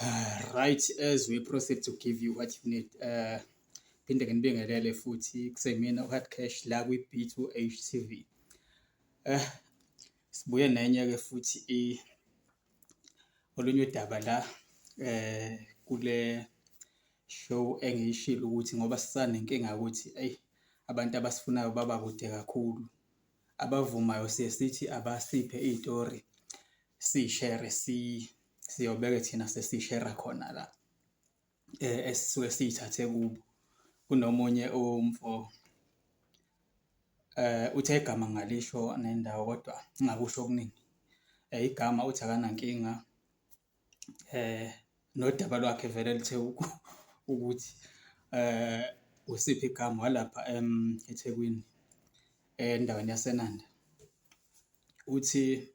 Right, as we proceed to give you what you need, phinde nginibingelele futhi kusemina u-Hard Cash la kwi-B2H TV. Sibuye nenye-ke futhi olunye udaba la kule show engiyishilo ukuthi ngoba sisanenkinga yokuthi eyi abantu abasifunayo baba kude kakhulu. Abavumayo siye sithi abasiphe iy'tori siy'shere siyobeke thina sesishera khona la esisuke siy'thathe kubo. Kunomunye umfo uthe igama ngingalisho nendawo kodwa ngingakusho okuningi. Igama uthi akanankinga nodaba lwakhe vele luthe ukuthi usiphi igama walapha eThekwini endaweni yaseNanda. Uthi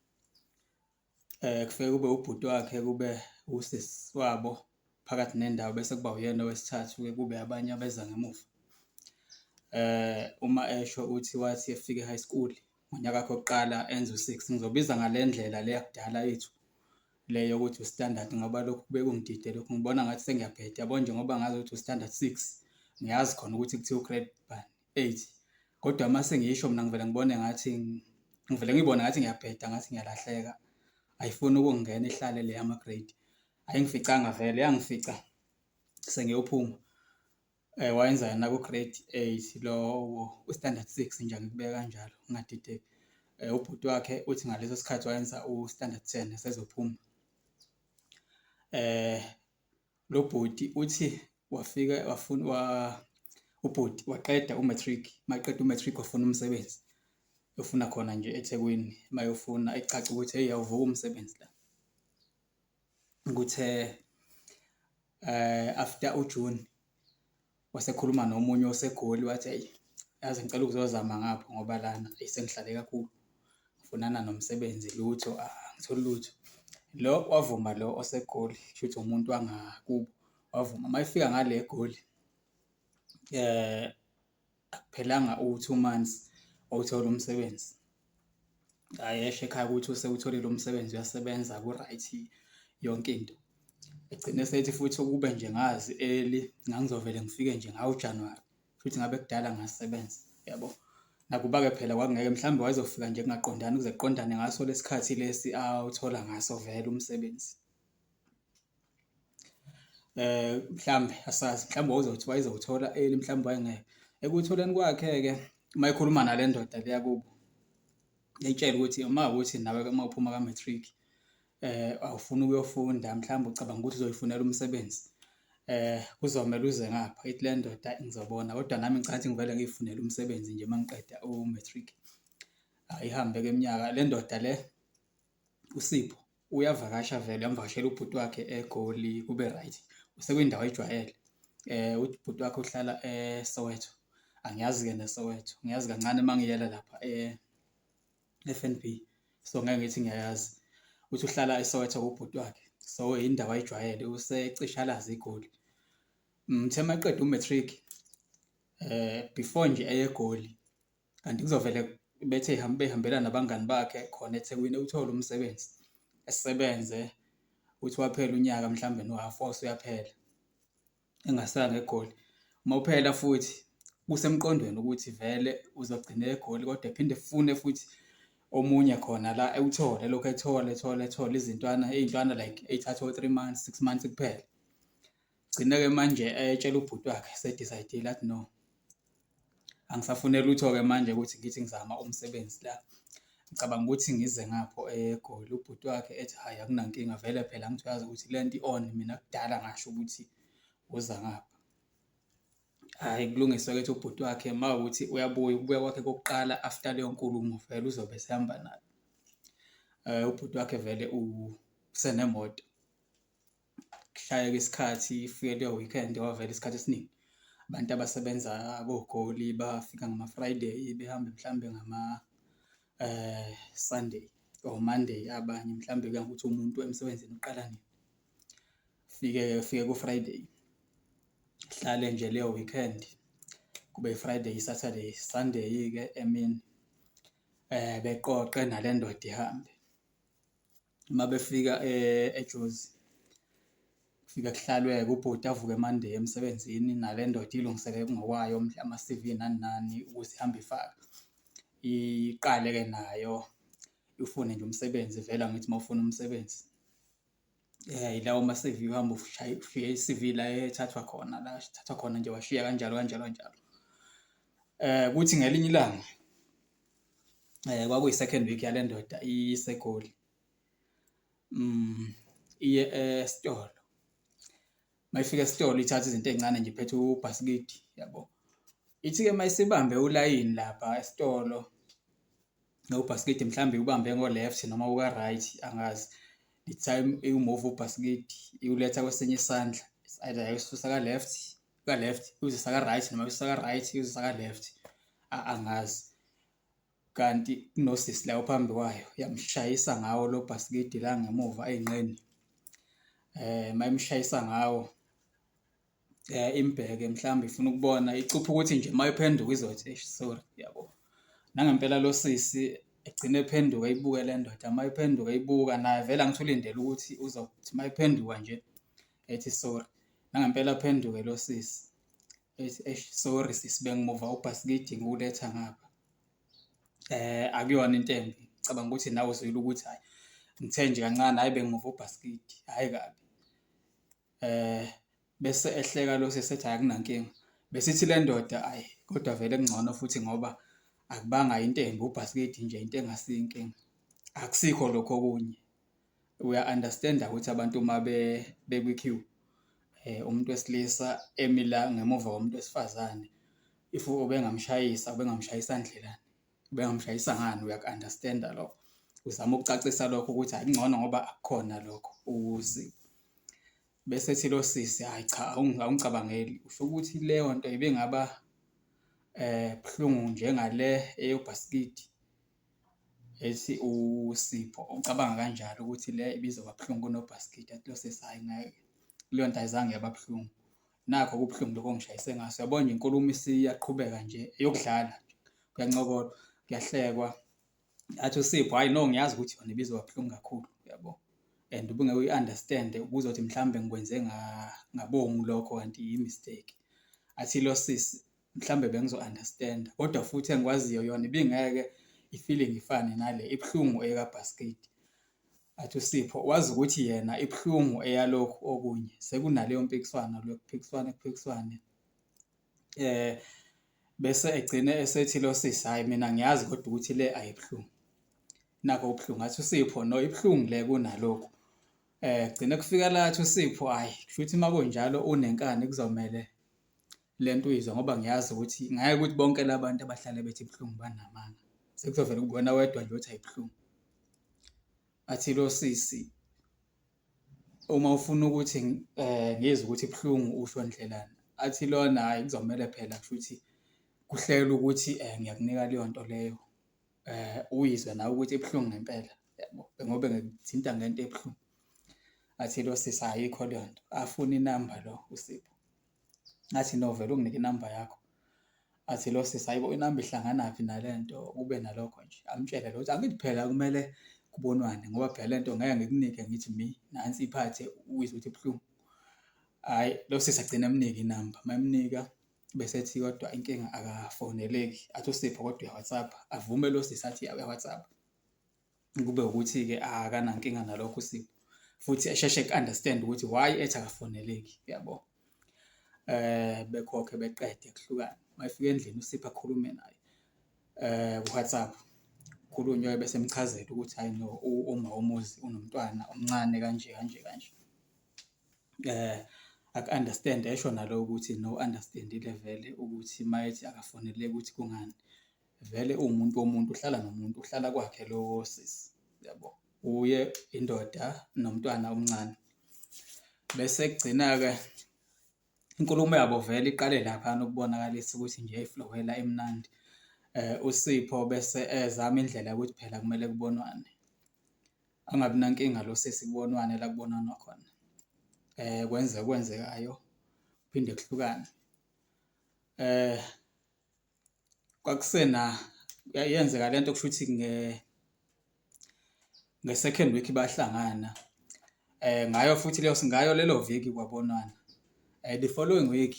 kufike kube ubhuti wakhe, kube usisi wabo phakathi nendawo bese kuba uyena owesithathu-ke kube abanye abeza ngemuva. Uma esho uthi wathi efika e-high school ngonyaka wakhe wokuqala enza u-six, ngizobiza ngale ndlela le yakudala yethu le yokuthi u-standard ngoba lokhu kube kungidide lokhu ngibona ngathi sengiyabheda yabo njengoba ngazi ukuthi u-standard six, ngiyazi khona ukuthi kuthiwa u-grade bani eight, kodwa uma sengisho mina ngivele ngibone ngathi ngivele ngibone ngathi ngiyabheda ngathi ngiyalahleka. Ayifuni ukungena ihlale le yama-grade. Ayingificanga vele yangifica sengiyophuma. Wayenza yena ku-grade eight lowo u-standard six nje angikubeke kanjalo ngingadideki. Ubhuti wakhe uthi ngaleso sikhathi wayenza u-standard ten esezophuma. Lo bhuti uthi wafika wafuna ubhuti waqeda u-matric, maqeda u-matric wafuna umsebenzi, efuna khona nje eThekwini mayofuna ekucaca ukuthi hheyi awuvuki umsebenzi la. Kuthe after uJune wasekhuluma nomunye oseGoli wathi, eyi yazi ngicela ukuzozama ngapho ngoba lana eyi sengihlale kakhulu ngifunana nomsebenzi lutho angitholi lutho. Lo wavuma lo oseGoli kushuthi umuntu wangakubo wavuma. Uma efika ngale eGoli akuphelanga u-two months wawuthola umsebenzi. Hhayi esho ekhaya ukuthi usewutholile umsebenzi uyasebenza ku-right yonke into. Egcine esethi futhi ukube nje ngazi early ngangizovele ngifike nje ngawo uJanuwari kushuthi ngabe kudala ngasebenza yabo. Nakuba-ke phela kwakungeke mhlawumbe wayezofika nje kungaqondani kuze kuqondane ngaso lesikhathi lesi awuthola ngaso vele umsebenzi. Mhlambe asazi mhlawumbe wawuzothi wayezowuthola early mhlawumbe wayengeke. Ekutholeni kwakhe-ke uma ekhuluma nale ndoda le yakubo eyitshela ukuthi uma kuwukuthi nawe-ke uma uphuma ka-matric awufuni ukuyofunda mhlawumbe ucabanga ukuthi uzoyifunela umsebenzi kuzomele uze ngapha. Ithi le ndoda ngizobona kodwa nami ngicabanga ukuthi ngivele ngiy'funele umsebenzi nje uma ngiqeda u-matric. Ayihambe-ke iminyaka le ndoda le uSipho uyavakasha vele uyamvakashela ubhuti wakhe eGoli kube right, usekwindawo ayijwayele. Ubhuti wakhe uhlala eSoweto, angiyazi-ke neSoweto, ngiyazi kancane uma ngiyela lapha e-F_N_B so ngeke ngithi ngiyayazi. Uthi uhlala eSoweto ubhuti wakhe, so indawo ayijwayele usecishe alazi iGoli. Uthe uma eqeda u-matric before nje eye eGoli Kanti kuzovele bethe behambela nabangani bakhe khona eThekwini ewuthole umsebenzi, esebenze uthi waphela unyaka mhlawumbe nohhafu wawusuyaphela engasayanga eGoli. Uma uphela futhi kusemqondweni ukuthi vele uzogcina eGoli kodwa ephinde efune futhi omunye khona la ewuthole elokhu ethola ethola ethola izintwana iy'ntwana like ey'thatha o-three months, six months kuphela. Gcine-ke manje etshela ubhuti wakhe ese-decide-ile athi no, angisafune lutho-ke manje ukuthi ngithi ngizama umsebenzi la. Ngicabanga ukuthi ngize ngapho eGoli, ubhuti wakhe ethi hhayi akunankinga vele phela angithi uyazi ukuthi le nto i-on mina kudala ngasho ukuthi woza ngapha. Hhayi kulungiswe-ke ethi ubhuti wakhe uma kuwukuthi uyabuya, ukubuya kwakhe kokuqala after leyo nkulumo vele uzobe esehamba naye. Ubhuti wakhe vele usenemoto. Kushayeka isikhathi ifike leyo weekend ngoba vele isikhathi esiningi abantu abasebenza koGoli bafika ngama-Friday behambe mhlambe ngama Sunday or Monday abanye mhlambe kuya ngokuthi umuntu emsebenzini uqala nini. Fike-ke fike ku-Friday, hlale nje leyo weekend kube i-Friday, i-Saturday, Sunday-ke emini beqoqe nale ndoda ihambe. Uma befika eJozi Kufike kuhlalwe-ke ubhuti avuke Monday emsebenzini nale ndoda ilungisele ngokwayo ama-C_V nani nani ukuze ihambe ifaka. Iqale-ke nayo ifune nje umsebenzi vele angithi uma ufuna umsebenzi yilawo ma-C_V uhambe ushaye ufike i-C_V la ethathwa khona la ethathwa khona nje washiya kanjalo kanjalo kanjalo. Kuthi ngelinye ilanga kwakuyi-second week yale ndoda iseGoli iye esitolo. Uma ifika esitolo ithatha izinto ey'ncane nje iphethe ubhasikidi yabo. Ithi-ke uma isibambe ulayini lapha esitolo, lo bhasikidi mhlawumbe iwubambe ngo-left noma uka-right angazi. The time iwumuva ubhasikidi iwuletha kwesinye isandla, it's either yayisusa ka-left, ka-left iwuzisa ka-right noma isusa ka-right iwuzisa ka-left, angazi. Kanti kunosisi la ophambi kwayo yamshayisa ngawo lo bhasikidi la ngemuva ey'nqeni. Uma imshayisa ngawo imbheke mhlawumbe ifuna ukubona icuphe ukuthi nje uma iphenduka izothi eish sorry yabo. Nangempela lo sisi egcine ephenduka eyibuke le ndoda, uma iphenduka eyibuka naye vele angithi ulindele ukuthi uzothi uma ephenduka nje ethi sorry. Nangempela aphenduke lo sisi ethi eish sorry sisi bengimuva ubhasikidi ngiwuletha ngapha. Akuyona into embi, ngicabanga ukuthi nawe uzwile ukuthi hhayi ngithe nje kancane hhayi bengimuva ubhasikidi, hhayi kabi. Bese ehleka lo sisi ethi hhayi akunankinga. Bese ithi le ndoda hhayi kodwa vele kungcono futhi ngoba akubanga into embi ubhasikidi nje into engasiyo inkinga. Akusikho lokhu okunye. Uya-understand-a ukuthi abantu uma bekwi-queue umuntu wesilisa emi la ngemuva komuntu wesifazane, if ubengamshayisa ubengamshayisa ndlelani, ubengamshayisa ngani, uyaku-understand-a lokho. Uzama ukucacisa lokho ukuthi hhayi kungcono ngoba akukhona lokho usipho. Bese ethi lo sisi, hhayi cha awungicabangeli, usho ukuthi leyo nto ibingaba buhlungu njengale eyobhasikidi. Ethi uSipho ucabanga kanjalo ukuthi le ibizoba buhlungu kunobhasikidi, athi lo sisi hhayi ngeke, leyo nto ayizange yaba buhlungu. Nakho kubuhlungu lokhu ongishayise ngaso. Uyabona nje inkulumo isiyaqhubeka nje eyokudlala nje, kuyancokolwa, kuyahlekwa. Athi uSipho, hhayi no ngiyazi ukuthi yona ibizoba buhlungu kakhulu uyabo and ubungeke uyi-understand-e ubuzothi mhlawumbe ngikwenze ngabomu lokho kanti i-mistake. Athi lo sisi mhlawumbe bengizo-understand-a kodwa futhi engikwaziyo yona ibingeke i-feeling ifane nale ibuhlungu eyekabhasikidi. Athi uSipho wazi ukuthi yena ibuhlungu eyalokhu okunye sekunaleyo mpikiswano lokhu kuphikiswane kuphikiswane. Bese egcine esethi lo sisi, hhayi mina ngiyazi kodwa ukuthi le ayibuhlungu. Nakho okubuhlungu athi uSipho no ibuhlungu le kunalokhu. Gcine kufika la athi uSipho, hhayi kushuthi uma kunjalo unenkani kuzomele le nto uyizwe ngoba ngiyazi ukuthi ngeke ukuthi bonke la bantu abahlale bethi ibuhlungu banamanga. Sekuzovele kube uwena wedwa nje othi ayibuhlungu. Athi lo sisi uma ufuna ukuthi ngizwe ukuthi ibuhlungu usho ndlelani, athi lona hhayi kuzomele phela kushuthi kuhlelwe ukuthi ngiyakunika leyo nto leyo uyizwe nawe ukuthi ibuhlungu ngempela yabo, ngoba ngikuthinta ngento ebuhlungu. Athi lo sisi ayikho leyo nto, afune inamba lo uSipho. Ngathi no vele unginike inamba yakho. Athi lo sisi hhayi bo inamba ihlanganaphi nale nto kube nalokho nje. Amtshele lo ukuthi angithi phela kumele kubonwane ngoba phela le nto ngeke ngikunike ngithi mi nansi iphathe uyizwe ukuthi ibuhlungu. Hhayi lo sisi agcine emnika inamba, uma emnika bese ethi kodwa inkinga akafoneleki. Athi uSipho kodwa uya-WhatsApp-a, avume lo sisi athi uya-WhatsApp-a. Kube ukuthi-ke akanankinga nalokho uSipho futhi esheshe eku-understand-e ukuthi why ethi akafoneleki uyabo. Bekhokhe beqede kuhlukane. Uma efika endlini uSipho akhulume naye ku-WhatsApp, kukhulunywe bese emchazela ukuthi hhayi no uma womuzi unomntwana omncane kanje kanje kanje. Aku-understand-e esho nalo ukuthi no u-understand-ile vele ukuthi uma ethi akafoneleki ukuthi kungani. Vele uwumuntu womuntu uhlala nomuntu, uhlala kwakhe lo sisi yabo. Uye indoda nomntwana omncane. Bese kugcina-ke inkulumo yabo vele iqale laphayana ukubonakalisa ukuthi nje yayi-flow-ela imnandi. USipho bese ezama indlela yokuthi phela kumele kubonwane. Angabi nankinga lo sisi kubonwane la kubonanwa khona. Kwenzeke okwenzekayo kuphinde kuhlukane. Kwakusena yenzeka lento kushuthi nge-second week bahlangana. Ngayo futhi leyo ngayo lelo viki kwabonwana. The following week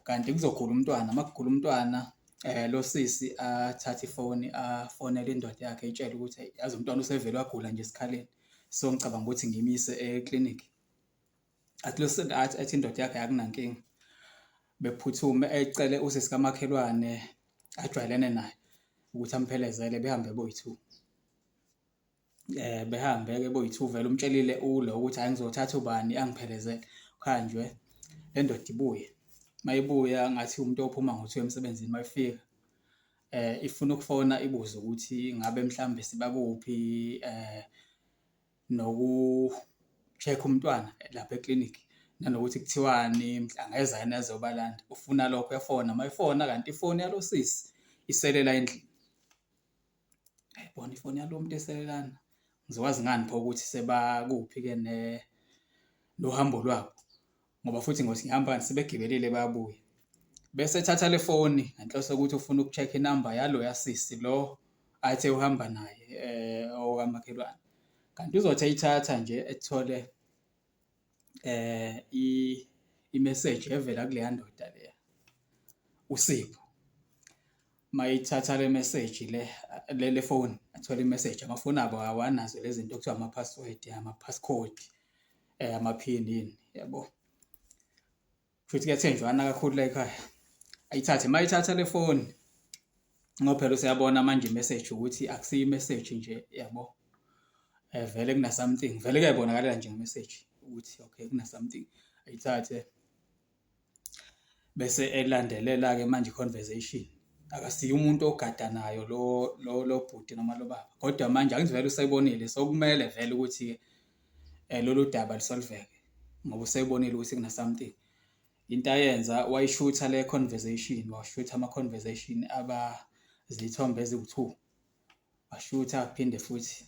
kanti kuzogula umntwana, uma kugula umntwana lo sisi athathe ifoni afonele indoda yakhe ayitshele ukuthi eyi yazi umntwana usevele wagula nje esikhaleni, so ngicabanga ukuthi ngimyise eklinikhi. Athi lo athi athi indoda yakhe akunankinga. Bephuthume ecele usisi kamakhelwane ajwayelene naye ukuthi amphelezele behambe boyi-two. Behambe-ke boyi-two vele umtshelile ulo ukuthi hhayi ngizothatha ubani angiphelezele, kuhanjwe le ndoda ibuye. Uma ibuya ngathi umuntu ophuma ngo-two emsebenzini uma ifika ifuna ukufona ibuze ukuthi ngabe mhlawumbe sebakuphi noku-check-a umntwana lapha eklinikhi nanokuthi kuthiwani angeza yini azobalanda. Ufuna lokho uyafona, uma efona kanti ifoni yalo sisi isele la endlini. Ayibona ifoni yalo muntu eselelana. Ngizokwazi ngani pho ukuthi sebakuphi-ke nohambo lwabo ngoba futhi ngothi ngihamba kanti sebegibelile bayabuya. Bese ethatha le foni ngenhloso yokuthi ufuna uku-check-a inamba yaloya sisi lo athe uhamba naye okamakhelwane. Kanti uzothi eyithatha nje ethole imeseji evela kuleya ndoda leya, uSipho. Mayithatha le meseji le le foni athole imeseji, amafoni abo awanazo lezi zinto okuthiwa ama-password, ama-passcode, amaphini yini yabo. Kushuthi kuyathenjwana kakhulu la ekhaya. Ayithathe, mayithatha le foni ngoba phela useyabona manje imeseji ukuthi akusiyo imeseji nje yabo. Vele kuna something, vele kuyayibonakalela nje ngemeseji ukuthi okay kuna something. Ayithathe bese elandelela-ke manje i-conversation. Akasiye umuntu ogadanayo lo lo lo bhuti noma lo baba, kodwa manje angithi vele usebonile so kumele vele ukuthi-ke lolu daba lusolveke ngoba usebonile ukuthi kuna-something. Into ayenza wayishutha le conversation, washutha ama-conversation aba zithombe eziwu-two, washutha phinde futhi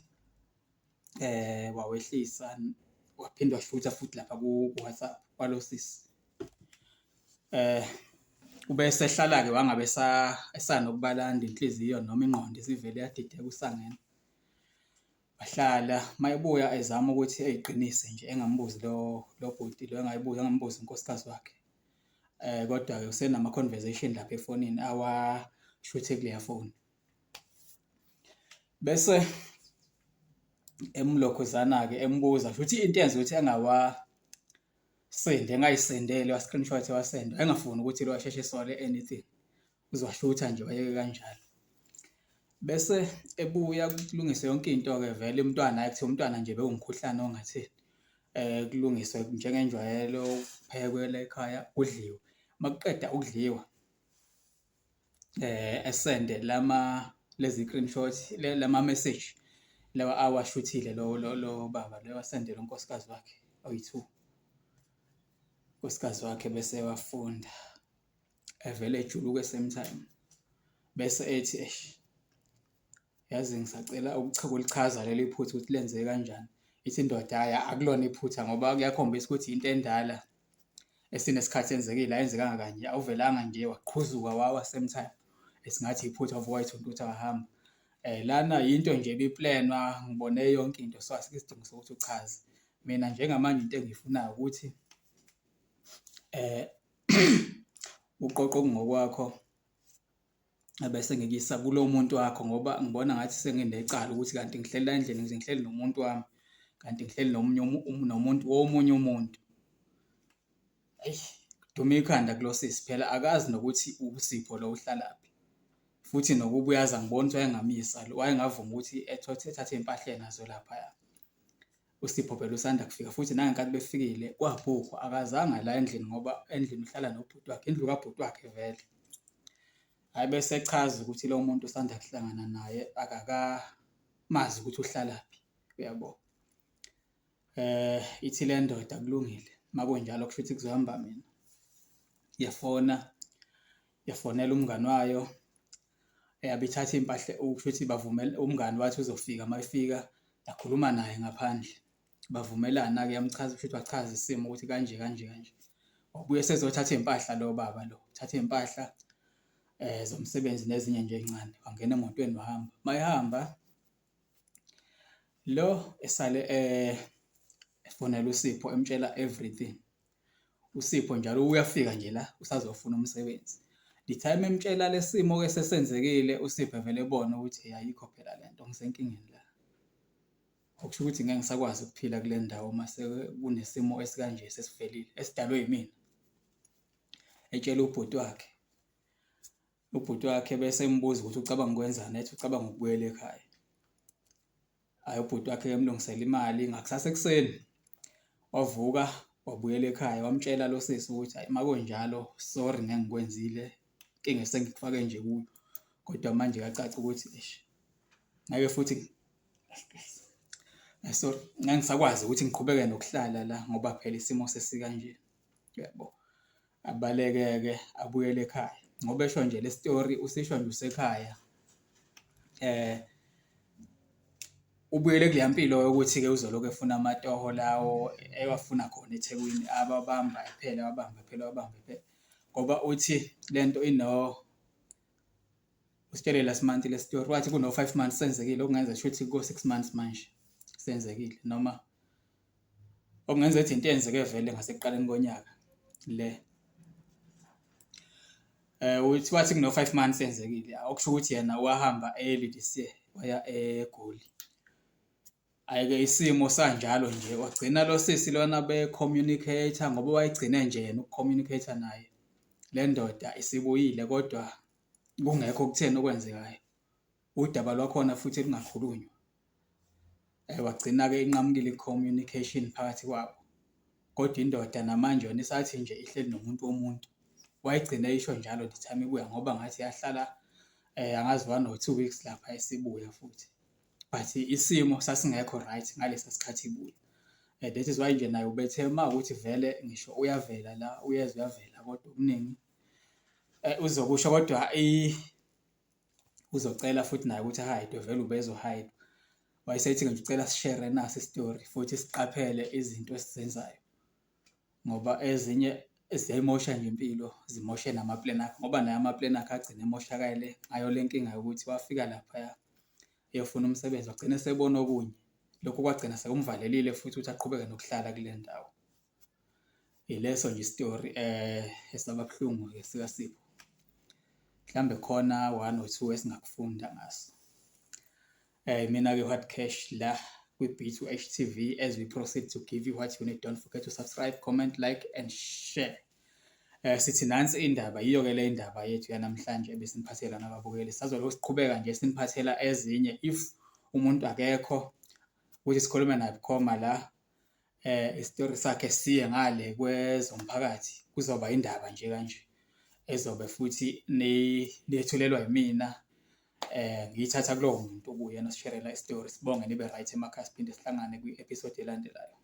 wawehlisa waphinde washutha futhi lapha ku-WhatsApp kwalo sisi. Ube esehlala-ke wangabe esanokubalanda inhliziyo noma ingqondo isivele yadideka usangene. Wahlala uma ebuya ezama ukuthi ey'qinise nje engambuzi lo lo bhuti lo engayibuzi engambuzi unkosikazi wakhe. Kodwa-ke usenama-conversation lapha efonini awashuthe kuleya foni. Bese emlokhuzana-ke embuza shuthi into eyenza ukuthi engawasendi engayisendeli wa-screenshot ewasenda wayengafuni ukuthi lo asheshe esole anything uzowashutha nje wayeke kanjalo. Bese ebuya kulungiswe yonke into-ke vele umntwana hhayi kuthiwa umntwana nje bewumkhuhlane ongatheni. Kulungiswe njengenjwayelo kuphekwe la ekhaya kudliwe. Uma kuqeda ukudliwa esende lama lezi screenshot lama message lawa awashuthile lo lo lo baba lo ewasendele unkosikazi wakhe oyi-two. Unkosikazi wakhe bese ewafunda evele ejuluke same time bese ethi eish. Yazi ngisacela ukulichaza leli phutha ukuthi lenzeke kanjani. Ithi indoda hhayi akulona iphutha ngoba kuyakhombisa ukuthi into endala esinesikhathi yenzekile ayenzekanga kanye, awuvelanga nje waqhuzuka wawa same time esingathi iphutha wavuka wayithuntutha wahamba. Lana yinto nje ebiplenwa ngibone yonke into so asikho isidingo sokuthi uchaze. Mina njengamanje into engiyifunayo ukuthi uqoqe okungokwakho ebese ngikuyisa kulo muntu wakho ngoba ngibona ngathi senginecala ukuthi kanti ngihleli la endlini ngize ngihleli nomuntu wami kanti ngihleli nomunye nomuntu womunye umuntu. Eyi, kuduma ikhanda kulo sisi phela akazi nokuthi uSipho lo uhlalaphi futhi nokuba uyazi angiboni ukuthi wayengamisa wayengavuma ukuthi ethothe ethathe iy'mpahla enazo laphaya. USipho phela usanda kufika futhi nangenkathi befikile kwabhukhwa akazanga la endlini ngoba endlini uhlala nobhuti wakhe, indlu kabhuti wakhe vele. Hhayi bese echaza ukuthi lo muntu usanda kuhlangana naye akakamazi ukuthi uhlalaphi, uyabo. Ithi le ndoda kulungile uma kunjalo kushuthi kuzohamba mina. Yafona, yafonela umngani wayo yabe ithatha iy'mpahla kushuthi bavumela umngani wathi uzofika uma efika yakhuluma naye ngaphandle. Bavumelana-ke yamchaza kushuthi wachaza isimo ukuthi kanje kanje kanje. Wabuye esezothatha iy'mpahla lo baba lo, uthatha iy'mpahla zomsebenzi nezinye nje ey'ncane wangena emotweni wahamba. Uma ehamba lo esale Efonela uSipho emtshela everything. USipho njalo uyafika nje la usazofuna umsebenzi. The time emtshela le simo-ke sesenzekile uSipho evele ebone ukuthi ayikho phela le nto ngisenkingeni la. Okusho ukuthi ngeke ngisakwazi ukuphila kule ndawo uma sekunesimo esikanje sesivelile esidalwe yimina. Etshela ubhuti wakhe, ubhuti wakhe bese embuza ukuthi ucabanga ukwenzani, ethi ucabanga ukubuyela ekhaya. Hhayi ubhuti wakhe emlungisela imali ngakusasa ekuseni wavuka wabuyela ekhaya wamtshela lo sisi ukuthi hhayi makunjalo sorry ngengikwenzile inkinga esengikufake nje kuyo kodwa manje kuyacaca ukuthi eish ngeke futhi sorry ngeke ngisakwazi ukuthi ngiqhubeke nokuhlala la ngoba phela isimo sesikanje uyabo. Abaleke-ke abuyele ekhaya ngoba esho nje le story usisho nje usekhaya ubuyele kuleya mpilo yokuthi-ke uzolokhu efuna amatoho lawo ewafuna khona eThekwini ababamba ephela awabambe ephela awabambe ephela ngoba uthi lento ino usitshele last month le story wathi kuno-five months senzekile okungenza shuthi ko-six months manje senzekile noma okungenzeka ukuthi into eyenzeke vele ngasekuqaleni konyaka le. Uthi wathi kuno-five months yenzekile okusho ukuthi yena wahamba early this year waya eGoli. Hhayi-ke isimo sanjalo nje wagcina lo sisi lona be-communicate-a ngoba wayegcine nje yena uku-communicate-a naye. Le ndoda isibuyile kodwa kungekho okutheni okwenzekayo. Udaba lwakhona futhi lungakhulunywa. Wagcina-ke inqamukile i-communication phakathi kwabo. Kodwa indoda namanje yona isathi nje ihleli nomuntu womuntu. Wayegcine eyisho njalo the time ibuya ngoba ngathi yahlala angazi one or two weeks lapha isibuya futhi. But isimo sasingekho right ngalesa sikhathi ibuya. That is why nje naye ubethe uma kuwukuthi vele ngisho uyavela la uyeza uyavela kodwa okuningi uzokusho kodwa uzocela futhi naye ukuthi ahayidwe vele ubezohayidwa. Wayesethi-ke nje ucela sishere nasi isitori futhi siqaphele izinto esizenzayo ngoba ezinye ziyayimosha nje impilo zimoshe nama-plan akho ngoba naye ama-plan akhe agcine emoshakele ngayo le nkinga yokuthi wafika laphaya eyofuna umsebenzi wagcina esebona okunye. Lokhu kwagcina sekumvalelile futhi ukuthi aqhubeke nokuhlala kule ndawo. Ileso nje isitori esaba buhlungu-ke sikaSipho. Mhlawumbe khona one or two esingakufunda ngaso. Mina-ke Hard Cash la kwi-B2H T_V as we proceed to give you what you need. Don't forget to subscribe, comment, like and share. Sithi nansi indaba, yiyo-ke le indaba yethu yanamhlanje ebesiniphathela nababukeli. Sazolokhu siqhubeka nje siniphathela ezinye if umuntu akekho ukuthi sikhulume naye bukhoma la isitori sakhe siye ngale kwezomphakathi kuzoba indaba nje kanje ezobe futhi niyethulelwa yimina ngiyithatha kulowo muntu okuyena osisherela isitori. Sibonge nibe right emakhaya siphinde sihlangane kwi-episode elandelayo.